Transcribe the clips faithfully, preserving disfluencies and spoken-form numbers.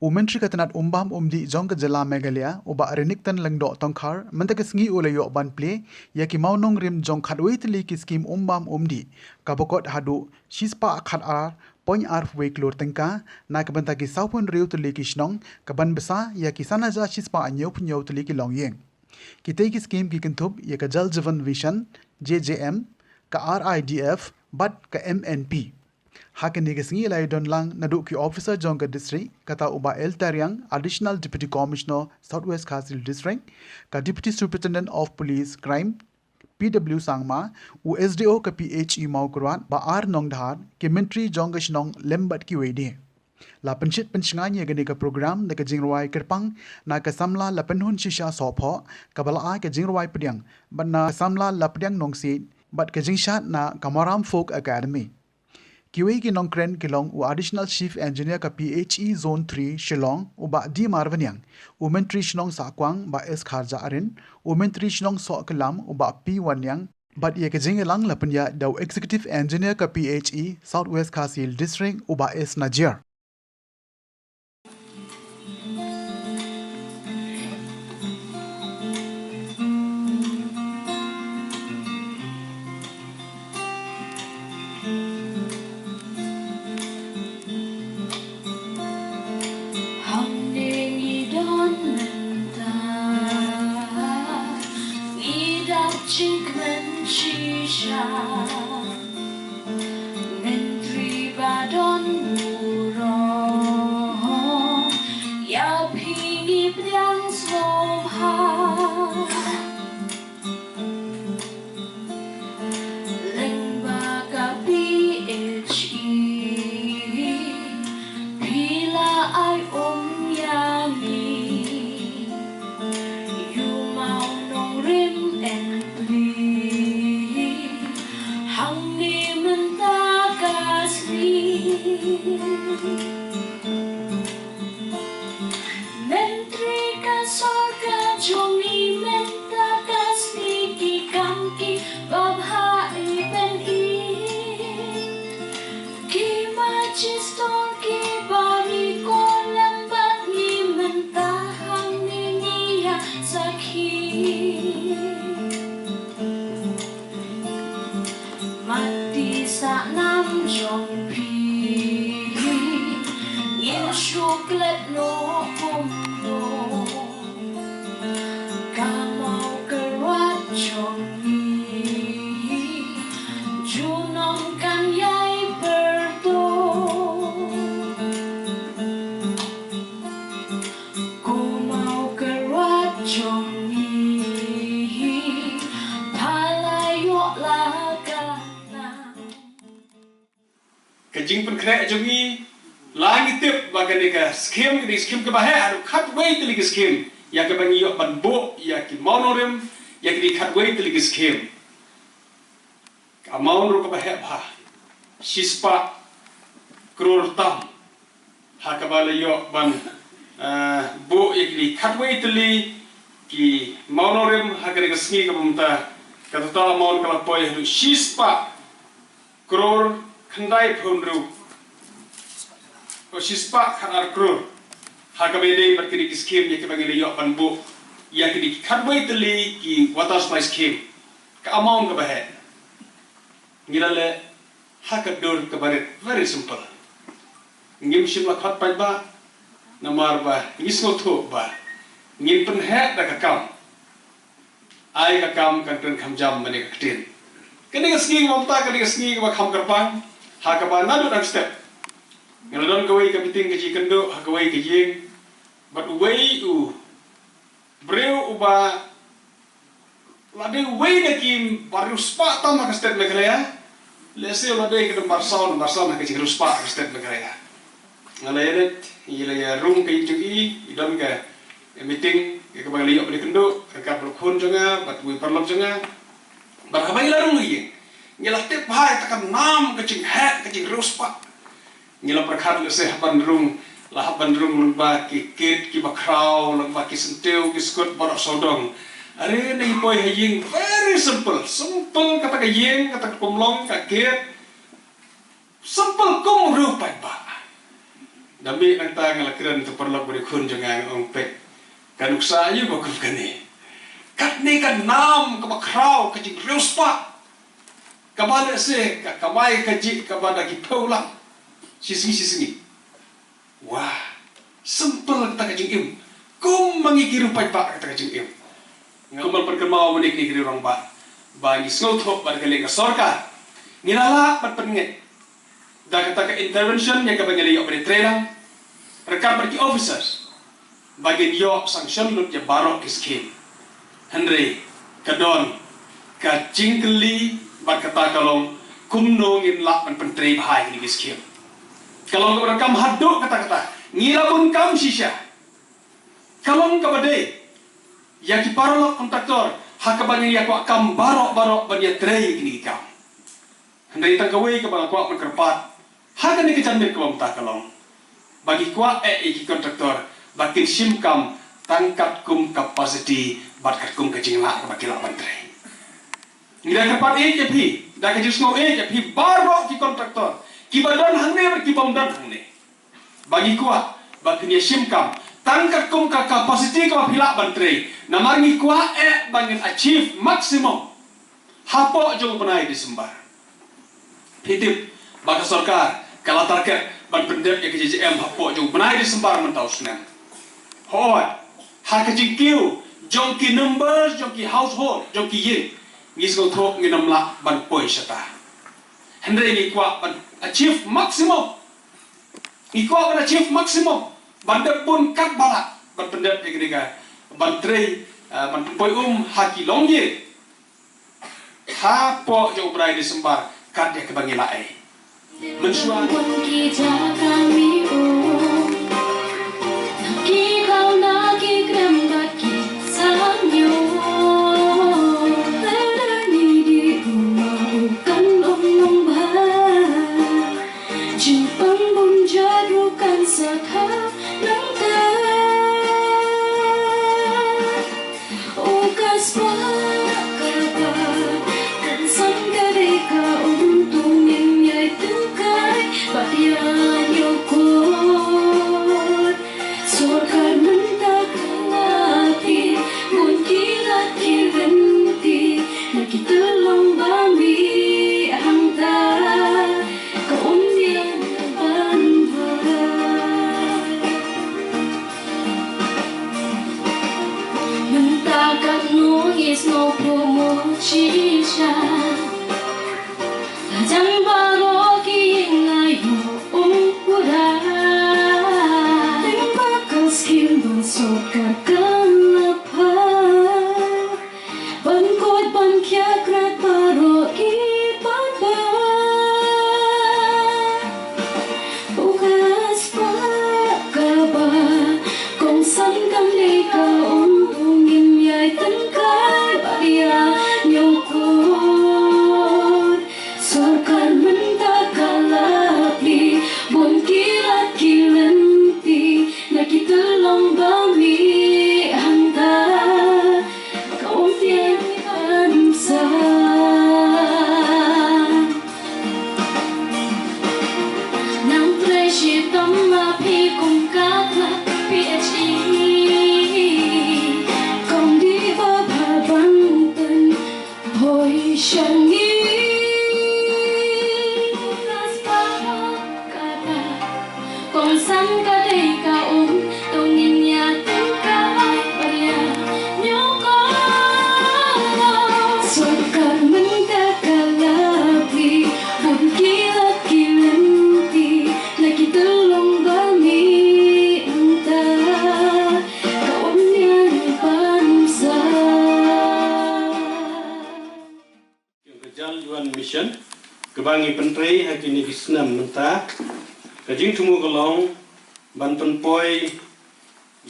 U Myntri ka tnat umbam umdih jong ka jylla Meghalaya, u Bah Renikton Lyngdoh Tongkhar, mynta ka sngi u la ïoh ban plie ïa ki mawnongrim jong khatwei tylli ki skim umbam umdih, kaba kot haduh shispah khatar point arphew wei klur tyngka, na ka bynta ki sawphew hynriew tylli ki shnong, kaban bsa ïa ki san hajar shispah hynñiewphew hynñiew tylli ki longïing. Kitei ki skim ki kynthup ïa ka Jal Jeevan Mission, J J M, ka R I D F, bad ka M N P. Ha kane ka sngi la ïadon lang naduh ki officer jong ka district, kata u Bah L Tariang, Additional Deputy Commissioner, South West Khasi Hills District, ka Deputy Superintendent of Police, Crime, P W Sangma, u S D O ka P H E Mawkyrwat, Bah R Nongdhar, ki myntri jong ka shnong lem bad kiwei de. La pynshit pynshngaiñ ïa kane ka program da ka jingrwai kyrpang na ka samla Lapynhun Shisha Sohphoh, kaba la ai ka jingrwai pdiang, bad na ka samla Lapdiang Nongsiej, bad ka jingshad na ka Maram Folk Academy. Kiwei ki nongkren ki long u Additional Chief Engineer ka P H E Zone three Shillong, u Bah D Marvaniang, u Myntri Shnong Sahkwang, Bah S Kharjahrin, u Myntri Shnong Sohklam, u Bah P Wanniang, bad ïa ka jingïalang la pynïaid da u Executive Engineer ka P H E South West Khasi Hills District, u Bah S Najiar. Hangne ngi don mynta, ngi dap jingkmen shisha. Myntri ba don burom, ïa phi ngi pdiang sngewbha. Lyngba ka P H E, phi la ai um ïa ngi. Ïa u mawnongrim en pli, hangne mynta ka sngi. Myntri ka sorkar jong ngi mynta ka sngi, ki kam kiba bha i pyni. Ki Magistrat, ki bari kolam bad ngi mynta hangne ngi ïa sakhi. Mati sa nam jong phi, ngin shu klet noh kumno. Ka Mawkyrwat jong ngi, junom kan ïai pyrto. Ko Mawkyrwat jong ngi, pha la ïoh la ka nam. Ka jingpynkhreh jong ngi, la ngi tip ba kane ka skim, kane ka skim kaba heh, haduh khatwei tylli ki skim ïa kaba ngi ïoh ban buh ïa ki mawnongrim, ïa kine khatwei tylli ki skim. Ka amount ruh kaba heh bha, shispah klur tam, ha kaba la ïoh ban, eh, buh ïa kine khatwei tylli ki mawnongrim ha kane ka sngi kaba mynta. Ka total amount ka la poi haduh shispah klur khyndaiphew hynriew, o, shispah khatar klur. Ha kaba ïadei bad kine ki skim ïa kiba ngi la ïoh ban buh ïa kine ki khatwei tylli ki water supply scheme. Ka amount kaba heh, ngi la leh ha ka dur kaba rit, very simple. Ngim shym la khot paidbah, namar ba ngi sngewthuh ba ngin pynheh da ka kam. Ai ka kam kan kren kham jam mane ka ktien. Kane ka sngi kaba mynta, kane ka sngi kaba kham kyrpang, ha kaba naduh dang step nga la don kawei ka meeting ka jingkynduh ha kawei ka ïing bad uwei u briew uba la dei uwei na ki ba riewspah tam ha ka state Meghalaya. Lehse u la dei ka number saw, number saw ha ka jingriewspah ha ka state Meghalaya. Nga la ïa leit, ngi la ïa rung ka ïing jong i, i don ka meeting ïa kaba ngi la ïoh ban ïakynduh ryngkat bad u khun jong nga bad uwei u paralok jong nga. Bad haba ngi la rung ïa i, ngi la tip bha ïa kata ka nam ka jingheh ka jingriewspah. Ngi la pyrkhat lehse hap ban rung, la hap ban rung lyngba ki kit kiba khraw, lyngba ki syntiew ki skud baroh sawdong. Are ngi poi ha ïing, very simple, simple kata ka ïing, kata ka kumlong, ka kit. Simple kum u riewpaidbah. Da mih nangta nga la kren ïa u paralok bad i khun jong nga, nga ong, peit ka nuksa ïa u ba kum kane. Katne ka nam kaba khraw, ka jingriewspah kaba lehse ka kamai kajih kaba da ki phew lak shi sngi shi sngi. Wah, simple kata ka jingim. Kum ma ngi ki riewpaidbah kata ka jingim. Nga kumno ban pynkynmaw ïa kine ki riew rangbah ba ngi sngewthuh ba da ka liang ka sorkar ngi la lah ban pynngeit da kata ka intervention ïa kaba ngi la ïoh ban trei lang ryngkat bad ki officers ba ngin ïoh sanction lut ïa baroh ki skim. Hynrei ka don ka jingkylli bad kata ka long kumno ngin lah ban pyntrei bha ïa kine ki skim. Ka long kaba donkam haduh katta katta. Ngi la bun kam shisha. Ka long kaba dei ïa ki paralok kontraktor ha kaba ngin ïa kwah kam baroh baroh ban ïatrei ïa kine ki kam. Hynrei tang kawei kaba nga kwah ban kyrpad ha kane ka janmiet kaba mynta ka long ba ngi kwah eh ïa ki kontraktor ba kin shim kam tang katkum capacity bad katkum ka jinglah kaba ki lah ban trei. Ngi da kyrpad eh ïa phi, da ka jingsngew eh ïa phi baroh ki kontraktor, kiba don hangne bad ki bym don hangne, ba ngi kwah ba phin ïa shim kam tang katkum ka capacity kaba phi lah ban trei. Namar ngi kwah eh ba ngin achieve maximum hapoh jong u bnai December. Phi tip ba ka sorkar ka la target ban pyndep ïa ka J J M hapoh jong u bnai December mynta u snem. Hooid, ha ka jingkiew jong ki numbers jong ki household, jong ki ïing, ngi sngewthuh ngin ym lah ban poi shata. Hynrei ngi kwah ban achieve maximum. Ngi kwah ban achieve maximum, ban dep bun katba lah ban pyndep ïa kane ka, ban trei, eh, ban pynpoi um ha ki longïing hapoh jong u bnai December kat ïa kaba ngi lah ei. Mynshuwa. Jingpang bun jadu kan sa tha nangta. O ka spah kaba kongsan ka dei ka um, to ngin ïai tyngkai bad ïa ñiew kor. Sorkar mynta ka la plie bun ki lad ki lynti na ki tyllong ba mih hangta. Ka um ïa ban bha. Mynta katno ngi sngewthuh mo shisha. Hajan baroh ki ïing la ïoh um pura. Teng ba ka skim ba sorkar ka la phah ban kut ban khia krat baroh ki paidbah. U ka spah kaba kongsan kan dei ka um, to ngin ïai tyngkai bad ïa ñiew kor. Sorkar mynta ka la plie bun ki lad ki lynti na ki tyllong ba mih hangta. Ka um ïa ban sa. Nang trei shitom ma phi kum ka khlad P H E. Kong dih ba bha ban pynpoi sha ngi. Ka spah kaba kongsan ka dei ka um, to ngin ïa tyngkai bad ïa ñiew kor. Sorkar mynta ka la plie bun ki lad ki lynti na ki tyllong ba mih hangta. Ka um ïa ban sa. Ka Jal Jeevan Mission kaba ngi pyntrei ha kine ki snem mynta, ka jingthmu ka long ban pynpoi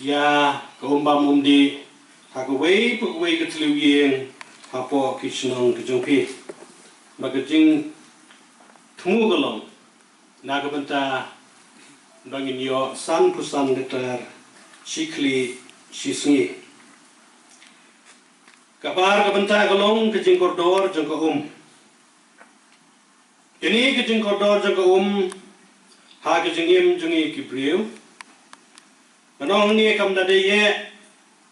ïa ka um bam um dih ha kawei pa kawei ka thliew ïing hapoh ki shnong ka jong phi. Ba ka jingthmu ka long na ka bynta ba ngin ïoh sanphew san litar shi khlieh shi sngi. Kaba ar ka bynta ka long ka jingkordor jong ka um. Kane ka jingkordor jong ka um ha ka jingim jong ngi ki briew. Ka nong hangne kam da dei eh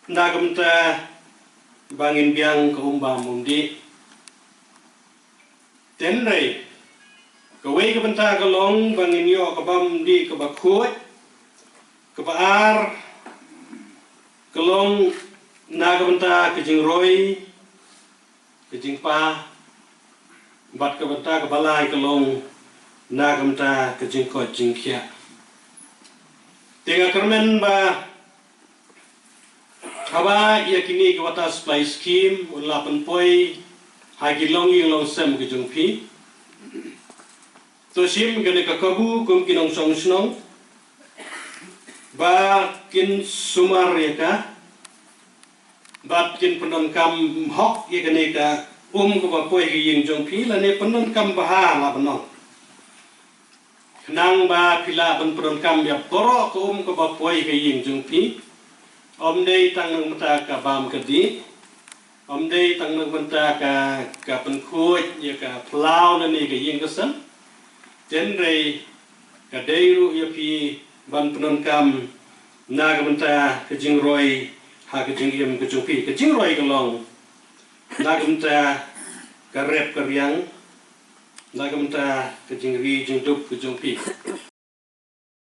na ka bynta ba ngin biang ka um bam um dih. Tynrai kawei ka bynta ka long ba ngin ïoh ka bam dih kaba khuid. Kaba ar ka long na ka bynta ka jingroi, ka jingpa, bad ka bynta kaba lai ka long na ka bynta ka jingkoit jingkhiah. Te nga kyrmen ba haba ïa kine ki water supply scheme un la pynpoi ha ki longïing longsem ki jong phi. To shim kane ka kabu kum ki nongshong shnong ba kin sumar ïa ka bad kin pyndonkam hok ïa kane ka um kaba poi ka ïing jong phi lane pyndonkam bha la ban ong. Khnang ba phi lah ban pyndonkam ïa baroh ka um kaba poi ka ïing jong phi. Ym dei tang na ka bynta ka bam ka dih. Ym dei tang na ka bynta ka, ka pynkhuid ïa ka phyllaw lane ka ïing ka sem. Tynrai ka dei ruh ïa phi ban pyndonkam na ka bynta ka jingroi ha ka jingim ka jong phi. Ka jingroi ka long na ka bynta ka rep ka riang, na ka bynta ka jingri jingdup ka jong phi.